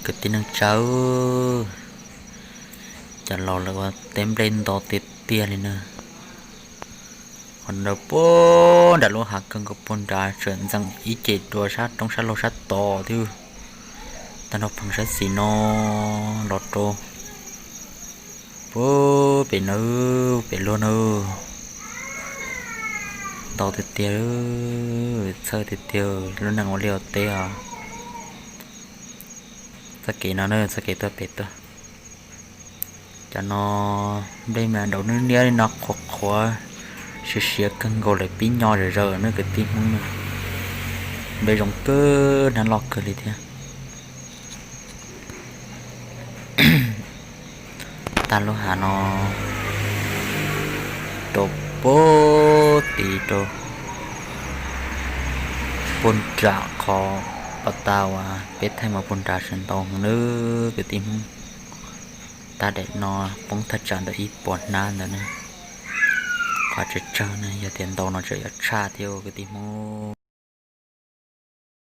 Kwv tij neej tsa, cov laus lawv ua teb nplej ntau tiag tiag li na. Qhov ntawd puag nram lub hav kawg nkaus puag nrad tseem ntxeem ib ce dua sab roob sab laug sab tod thiab. Tag nrho pheej sab xis no los rau puag pem na, pem luag na. Ntau tiag tiag, txhawj tiag tiag lub neej ua liaj ua teb os. Txoj kev no na, txoj kev tuaj pem tuaj. Cov no nplej mas nraum nws niab li no qhuav qhuav, siav siav kawg nkaus lawm, pib nyo zom zaws na kwv tij Hmoob na. Nplej zoo kawg, hnab loj kawg li thiab. Tag lub hav no rau puag tid rau puag nram qhov pas tas uas peb thaij mus puag nrad sawv ntau heev nawb kwv tij Hmoob. Tab daim no poob thaj tsam ntawm ib puas hnab ntawd na. Qhov tsawg tsawg ne, yog tias ntau no tseem yuav tshaj thiab kwv tij Hmoob.